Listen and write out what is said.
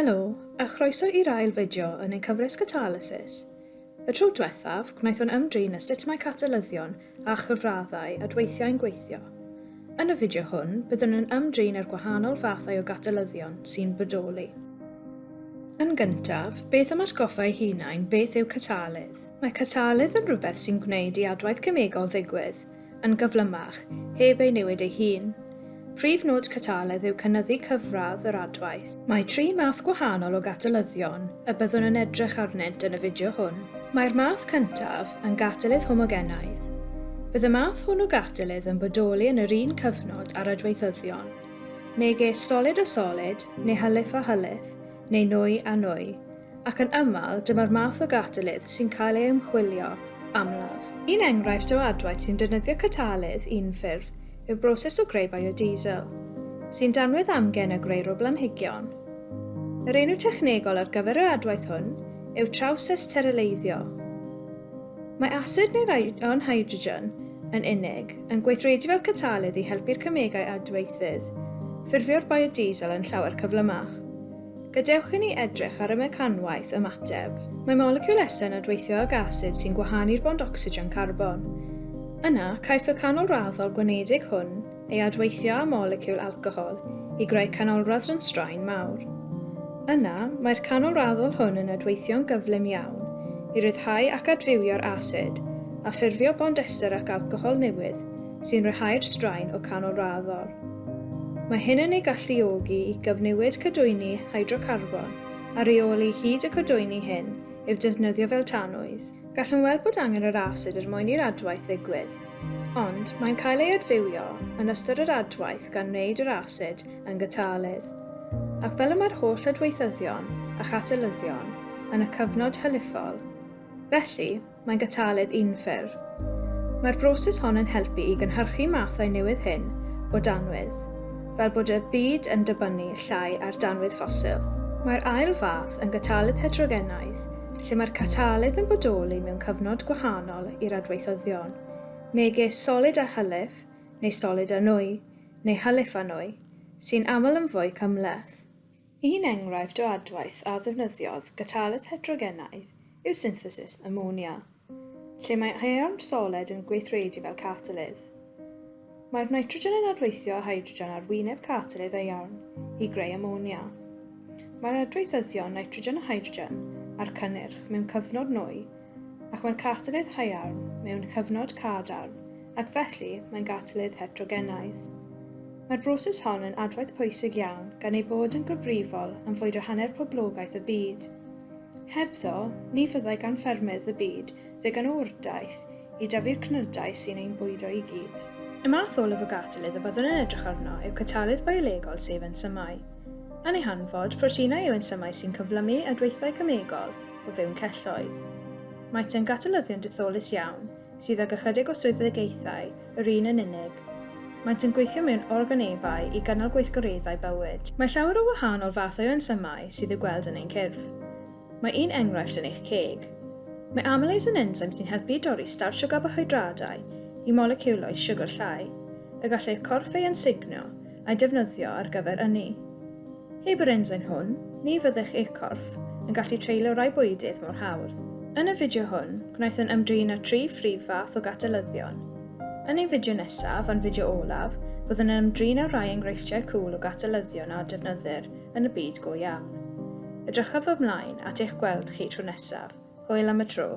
Helo, a chroeso i'r ail fideo yn ein cyfres Catalysis. Y tro diwethaf, gwnaethon ymdrin â sut mae catalyddion a chyfraddau adweithiau'n gweithio. Yn y fideo hwn, byddwn yn ymdrin â'r gwahanol fathau o gatalyddion sy'n bodoli. Yn gyntaf, beth am atgoffa eu hunain beth yw catalydd? Mae catalydd yn rhywbeth sy'n gwneud i adwaith cemegol ddigwydd, yn gyflymach, heb ei newid ei hun. Prif nod catalydd yw cynyddu cyfradd yr adwaith. Mae tri math gwahanol o gatalyddion y byddwn yn edrych arnynt yn y fideo hwn. Mae'r math cyntaf yn gatalydd homogenaidd. Bydd y math hwn o gatalydd yn bodoli yn yr un cyfnod â'r adweithyddion, megis solid a solid, neu hylif a hylif, neu nwy a nwy. ac yn aml dyma'r math o gatalydd sy'n cael ei ymchwilio amlaf. Un enghraifft o adwaith sy'n defnyddio catalydd unffurf yw'r broses o greu biodiesel, sy'n danwydd amgen a grëir o blanhigion. Yr enw technegol ar gyfer yr adwaith hwn yw trawsestereleiddio. Mae asid neu'r ion hydrogen yn unig yn gweithredu fel catalydd i helpu'r cemegau adweithydd ffurfio'r biodiesel yn llawer cyflymach. Gadewch i ni edrych ar y mecanwaith ymateb. Mae moleciwl esen adweithio ag asid sy'n gwahanu'r bond ocsigen-carbon. Yna, caiff y canolraddol gwanedig hwn ei adweithio â moleciwl alcohol i greu canolradd dan straen mawr. Yna, mae'r canolraddol hwn yn adweithio'n gyflym iawn i ryddhau ac adfywio'r asid a ffurfio bond ester ac alcohol newydd sy'n rhyddhau'r straen o canolraddol. Mae hyn yn ei galluogi i gyfnewid cadwyni hydrocarbon a rheoli hyd y cadwyni hyn i'w defnyddio fel tanwydd. Gallwn weld bod angen yr asid er mwyn i'r adwaith ddigwydd, ond mae'n cael ei adfywio yn ystod yr adwaith gan wneud yr asid yn gatalydd. Ac fel y mae'r holl adweithyddion a chatalyddion yn y cyfnod hylifol, felly, Mae'n gatalydd unffurf. Mae'r broses hon yn helpu i gynhyrchu mathau newydd hyn o danwydd, fel bod y byd yn dibynnu llai ar danwydd ffosil. Mae'r ail fath yn gatalydd heterogenaidd, lle mae'r catalydd yn bodoli mewn cyfnod gwahanol i'r adweithyddion, megis solid a hylif, neu solid a nwy, neu hylif a nwy, sy'n aml yn fwy cymhleth. Un enghraifft o adwaith a ddefnyddiodd gatalydd heterogenaidd yw synthesis amonia, lle mae haearn soled yn gweithredu fel catalydd. Mae'r nitrogen yn adweithio â hydrogen ar wyneb catalydd haearn i greu amonia. Mae'r adweithyddion nitrogen a hydrogen a'r cynnyrch mewn cyfnod nwy ac mae'r catalydd haearn mewn cyfnod cadarn ac felly mae'n gatalydd heterogenaidd. Mae'r broses hon yn adwaith pwysig iawn gan ei bod yn gyfrifol am fwydo hanner poblogaeth y byd. Hebddo, ni fyddai gan ffermydd y byd ddigon o wrtaith i dyfu'r cnydau sy'n ein bwydo i gyd. Y math olaf o gatalydd y byddwn yn edrych arno yw catalydd biolegol sef ensymau. Yn ei hanfod, proteinau yw ensymau sy'n cyflymu adweithiau cemegol o fewn celloedd. Maent yn gatalyddion detholus iawn, sydd ag ychydig o swyddogaethau, yr un yn unig. Maent yn gweithio mewn organebau i gynnal gweithgareddau bywyd. Mae llawer o wahanol fathau o ensymau sydd i'w gweld yn ein cyrff. Mae un enghraifft yn eich ceg. Mae amylase yn ensym sy'n helpu i dorri startsh o garbohydradau i moleciwlau siwgr llai, y gall eich corff ei amsugno a'i defnyddio ar gyfer ynni. Heb yr ensain hwn, ni fyddech eich corff yn gallu treulio rai bwydydd mor hawdd. Yn y fideo hwn, gwnaethon ymdrin â thri phrif fath o gatalyddion. Yn ein fideo nesaf, a'n fideo olaf, byddwn yn ymdrin â rhai enghreifftiau cŵl o gatalyddion a defnyddir yn y byd go iawn. Edrychaf ymlaen at eich gweld chi tro nesaf. Hwyl am y tro!